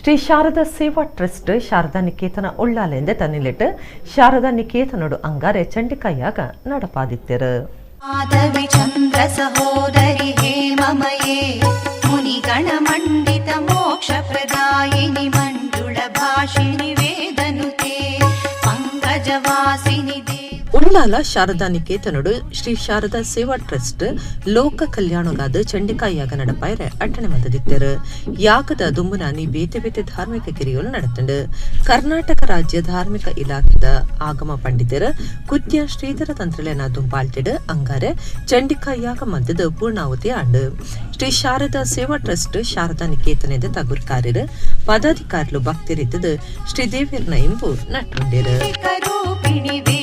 ಶ್ರೀ ಶಾರದಾ ಸೇವಾ ಟ್ರಸ್ಟ್ ಶಾರದಾ ನಿಕೇತನ ಉಳ್ಳಾಲೆಂದೆ ತನ್ನಿಲೆಟ್ ಶಾರದಾ ನಿಕೇತನೊಡು ಅಂಗಾರೆ ಚಂಡಿಕಾ ಯಾಗ ನಡಪಾದಿತ್ತೆರ್. ಮಾಧವಿ ಚಂದ್ರ ಸಹೋದರಿ ಹೇಮಮಯೇ ಮುನಿಗಣ ಮಂಡಿತ ಮೋಕ್ಷ ಪ್ರದಾಯಿನಿ ಮಂಜುಳ ಭಾಷಿಣಿ ವೇದನುತೆ ಪಂಕಜವಾಸಿನಿ ದೇವ ಉಳ್ಳಾಲ ಶಾರದಾ ನಿಕೇತನೊಡು ಶ್ರೀ ಶಾರದಾ ಸೇವಾ ಟ್ರಸ್ಟ್ ಲೋಕ ಕಲ್ಯಾಣಗಾದ ಚಂಡಿಕಾ ಯಾಗ ನಡಪಾಯರೆ ಅಟ್ಟಣೆ ಮಲ್ತದಿತ್ತೆರ್. ಯಾಗದ ದುಂಬುನಾನಿ ಬೇತೆ ಬೇತೆ ಧಾರ್ಮಿಕ ಕಿರಿಯಲು ನಡತುಂಡು. ಕರ್ನಾಟಕ ರಾಜ್ಯ ಧಾರ್ಮಿಕ ಇಲಾಖೆದ ಆಗಮ ಪಂಡಿತೆರ್ ಕುತ್ಯ ಶ್ರೀಧರ ತಂತ್ರಲೆನ ದುಂಬಾಳ್ತಿಡ್ ಅಂಗಾರೆ ಚಂಡಿಕಾ ಯಾಗ ಮಲ್ತದ ಪೂರ್ಣಾಹುತಿ ಆಂಡ್. ಶ್ರೀ ಶಾರದಾ ಸೇವಾ ಟ್ರಸ್ಟ್ ಶಾರದಾ ನಿಕೇತನದ ತಗುರ್ಕಾರ್ಯರು ಪದಾಧಿಕಾರಿಲು ಭಕ್ತರಿದ್ದದು ಶ್ರೀ ದೇವಿಯರ್ನ ಇಂಬು ನಟ್ಟುಂಡಿರು. ರೂಪಿಣಿ.